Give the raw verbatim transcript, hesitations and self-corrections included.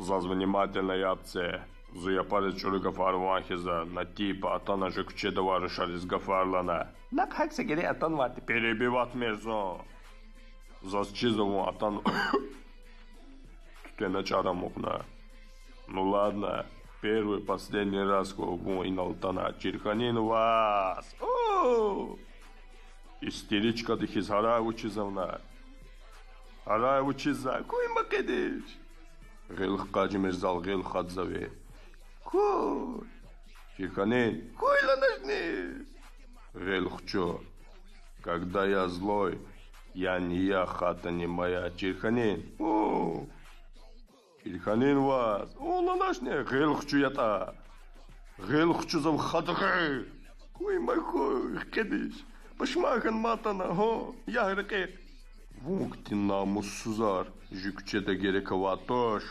Заз внимательно яб це. Зу япариз чӀуру гафар ван хьиз, на типа атана жу куьчеда авай рушариз гафар лана. Накь гьакӀ са герек атанвайди перебивать ийимир зун. Заз чизва вун атана туьтуьна чӀар амукьна. Ну ладно, первый, последний раз хьуй вун инал атана, чир хьанин ваз. О! Истеричкада хьиз гьарай вучиз за вуна. Гьарай вучиз за, куьн ман къведиз. Гъил хкажмир зал, гъил хадзава. Куьн. Чир хьанин, куьн лагьаначни. Гъил хчу. Когда я злой, я не я, хата не моя, чир хьанин. У. Чир хьанин ваз, у лагьаначни, гъил хчу ятӀа. Гъил хчу зал, хадагъ. Куьн ман, куьн, къведиз. Пашман хьана ман атана, гьа, ягъ рекьихъ. Вун хьтин намуссузар жу куьчеда герек авай туш.